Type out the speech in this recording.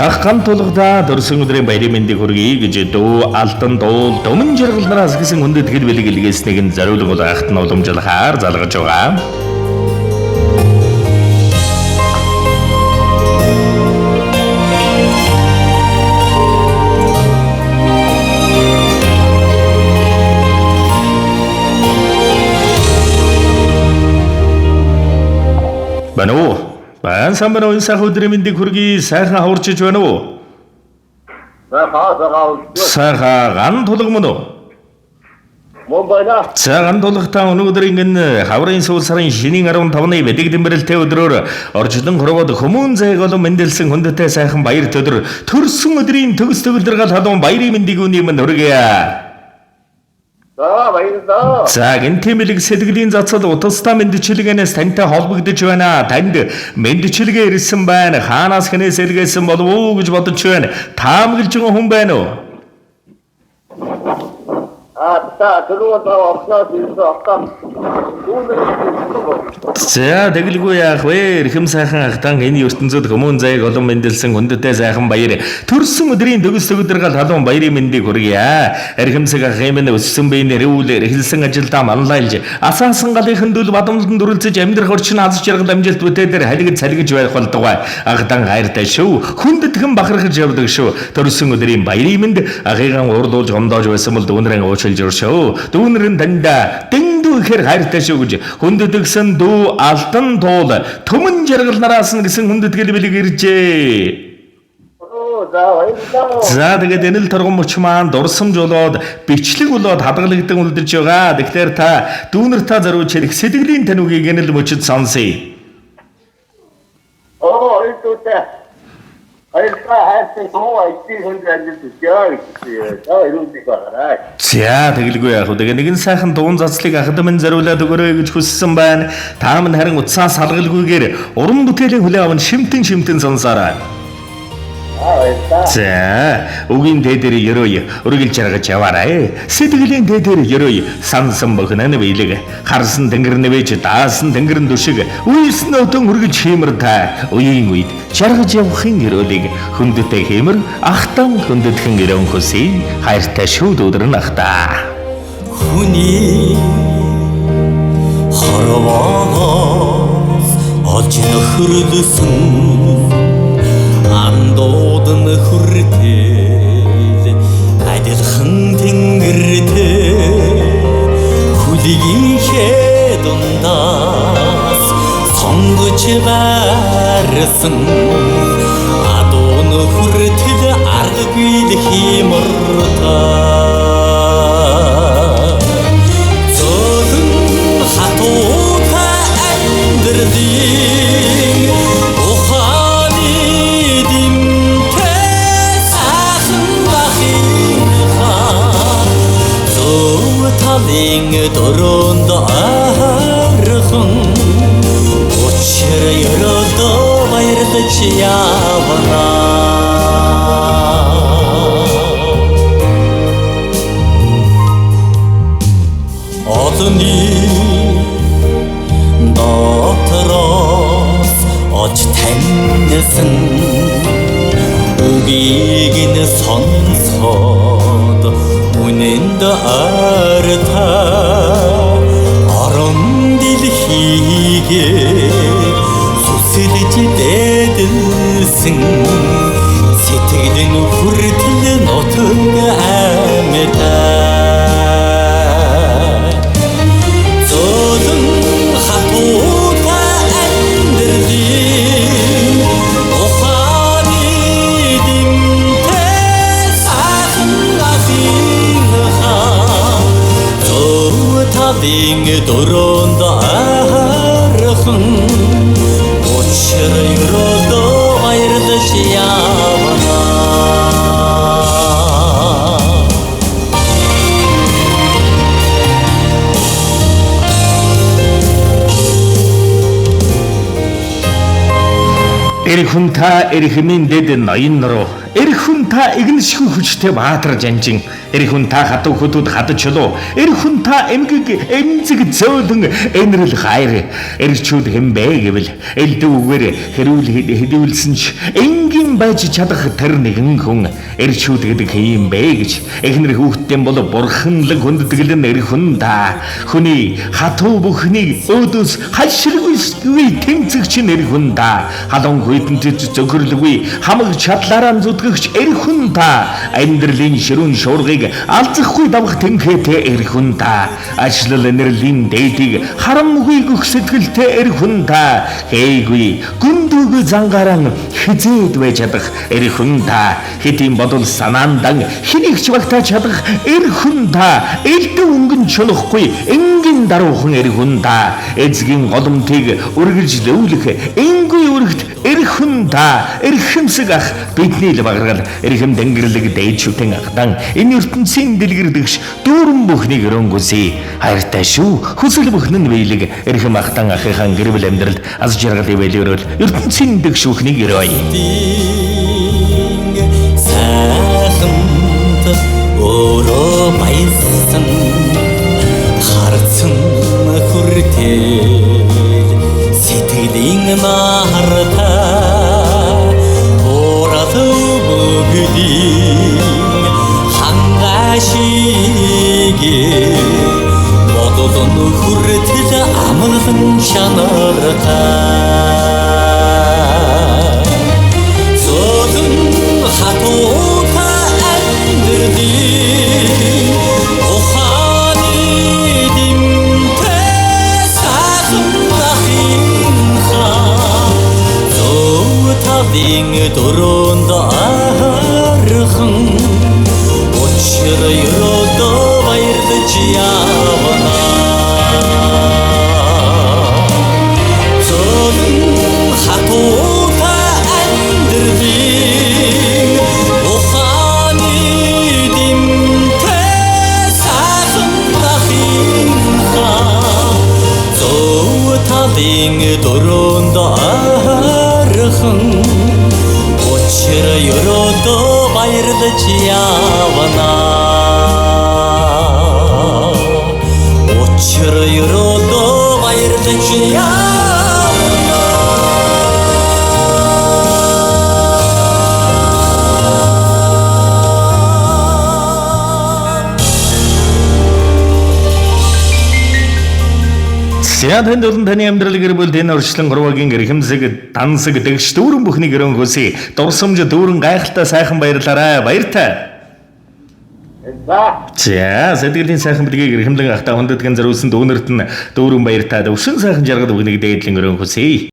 Ах ган тулгада дөрсөн өдрийн баярын мэндийг хүргэе гэж дүү алдан дуул Дөмөн жаргал нараас гэсэн хүндэт гэр бэлэг илгээснийг нь зориулан бол ахт нь уламжлахаар залгаж байгаа. Байна уу? Байн сайн байна уу? Энэ сайхан өдрийн мэндийг хүргэе. Сайхан хаварчиж байна уу? Сайхан Сайхан ган тулга мөн үү? Мөн байна. За ган тулгатаа өнөөдөр ингэн хаврын сүүл сарын шинийн 15-ны бэдэг дэмбэрэлтэй өдрөөр орчлон хорвоод хүмүүн зайг олон мэндэлсэн хүндтэй сайхан баяр төдөр төрсөн өдрийн төгс төгөлдргал халуун баярын мэндийг үний минь хүргэе. За баярлалаа. За гэнтийн бэлэг сэтгэлийн цацал утастай мэндчилгээнээс тантай холбогдож байна. Танд мэндчилгээ ирсэн байна. Хаанаас хэнээс илгээсэн болов уу гэж бодож байна. Таамаглаж байгаа хүн байна уу? А та түрүүн та огноос ирсэн огтон дүүнер ирсэн. За тэгэлгүй яах вэ? Эрхэм сайхан ахтан энэ ертөнцид хүмүүн заяаг олон мэндэлсэн хүндтэй сайхан баяр төрсөн өдрийн төгс төгдргал халуун баярын мэндийг хүргье. Эрхэмсэг ахын минь өссөн бие нэрүүл эрхэлсэн ажилдаа манлайлж асаасан галынхан дүл бадамлан дүрэлзэж амьдрах орчин аз жаргал амжилт бүтээлээр халигж салгиж байх болтугай. Ахтан хайртай шүү. Хүндэтгэн бахархаж явдаг шүү. Төрсөн өдрийн баярын мэнд ахыгаан уурлуулж гомдоож байсан бол дүүнэрэн уучлж өршөө. Дүүнэр нь таньда дэндүү ихээр хайртай шүү гэж хүндэтгсэн дүү алтан туул төмөн жаргал нараас нь гэсэн хүндэтгэл бэлэг иржээ. Оо за баярлалаа. За тэгээд энэ л торгон мөч маань дурсамж болоод бичлэг болоод хадгалагдсан үлдэж байгаа. Тэгэхээр та дүүнер та зориулж хэлэх сэтгэлийн таниугийг энэ л мөчөд сонсъё. Оо энэ дүүтэй. Баярлалаа хайртай суу ажлын хүнд ажиллаж өсгөө гэсэн. За эрүүл байгаарай. За тэгэлгүй яах вэ? Тэгээ нэгэн сайхан дуун заслыг ахад минь зориулаад өгөөрэй гэж хүссэн байна. Та минь харин утсаа салгалгүйгээр уран бүтээлийн хүлээн аван шимтэн шимтэн сонсоорой. Аа баярлалаа. За үгийн дээдэр ерөөе үргэлж жаргаж яваарай. Сэтгэлийн дээдэр ерөөе сансан бүхэн нь биелэг. Харсан тэнгэр нэвэж даасан тэнгэр нь дүшиг. Үйлсэн өдөн үргэлж хиймэр та үеийн үед жаргаж явахын ерөөлийг хүндтэй хиймэр ахтан хүндэтгэн ерөөн хүсье. Хайртай шүүд өдөр нь ахтаа. Хүний хорвоогоос олж нөхөрлөсөн андууд нь хүртэл адилхан тэнгэртэй хүлэгийнхээ дундаас сонгож барьсан адуу нь хүртэл аргагүй л хиймортой зөөлөн хатуутай амьдралын ухааны дэмтэй сайхан ахынхаа зөв талын дөрөнд ойрхон учир ерөөдөө баярлаж явна. Олны дотроос оч таньсан үгийг нь сонсоод үнэнд ойртой орон дэлхийгээ сүсэлж дээдэлсэн сэтгэл нь хүртэл нутаг амьтай зөөлөн хатуутай амьдралын ухааны дэмтэй сайхан ахынхаа зөв талын дөрөнд ойрхон учир ерөөдөө баярлаж явна. Эрхэн та эрхмийн дэд ноён нуруу Эрхэн та игншгүй хүчтэй баатар жанжин. Эрхэн та хатуу хөтөд хадаж чулуу. Эрхэн та эмгэг эмзэг зөөлөн энэрл хайр. Эрчүүд хэн бэ гэвэл элдв үгээр хэрүүл хэдүүлсэн ч энгийн байж чадах тэр нэгэн хүн эрчүүд гэдэг хэм бэ гэж эхнэр хүүхдтэй бол бурханлаг хүндэтгэл нь эрхэн та. Хүний хатуу бүхнийг өөдөөс хаширгүй тэмцэгч нь эрхэн та. Халуун хүйтэнтэй зөхөрлгүй хамаг чадлаараа зүтгэгч эрхэн та. Амьдралын ширүүн шуургыг алзахгүй давах тэнхээтэй эрхэн та. Ажлал энерлийн дээдийг харамгүй гөх сэтгэлтэй эрхэн та. Хээгүй гүндүүгүй зангаран хизээд байж чадах эрхэн та. Хэдийн бодол санаандан хэнийг ч багтааж чадах эрхэн та. Элдв өнгөн чулахгүй энгийн даруухан эрхэн та. Эзгийн голомтыг үргэлжлүүлэх энгүй өргөт эрхэн та. Эрхэмсэг ах бидний л багаргал эрхэм дэнгэрлэг дээд шүтэн ахдан энэ ертөнцийн дэлгэрдэгш дүүрэн бүхнийг өрөнгөсөй. Хайртай шүү. Хүсэл бүхэн нь биелэг эрхэм ахдан ахынхаа гэр бүл амьдралд аз жаргал ивэл өрөөл ертөнцийн дэгш бүхнийг өрөөе. Сайханд өөрөө баялсан харцсан хүртэл сэтгэлийн нартай урал бүгдийн хангашиг бодол нь хүртэл амгалан чанартай зөөлөн хатуута амьдралын ухааны дэмтэй сайхан ахынхаа зөв талын дөрөнд архан учир ерөөдөө баярлаж явна. Зөөлөн хатуута амьдралын ухааны дэмтэй сайхан ахынхаа зөв талын дөрөнд архан учир ерөөдөө баярлаж явна. Учир ерөөдөө баярлаж явна. За танд болон таны амьдрал гэр бүлд энэ орчлон гурвагийн эрхэмсэг дансаг дэгш дүүрэн бүхнийг өрөөнгөөсөй. Дурсамж дүүрэн гайхалтай сайхан баярлаарай. Баяртай. За. За сэтгэлийн сайхан бэлгийг эрхэмлэн ахта хүндэтгэн зориулсан дүүнерт нь дүүрэн баяртай төвшин сайхан жаргал бүхнийг дээдлэн өрөөнгөөсөй.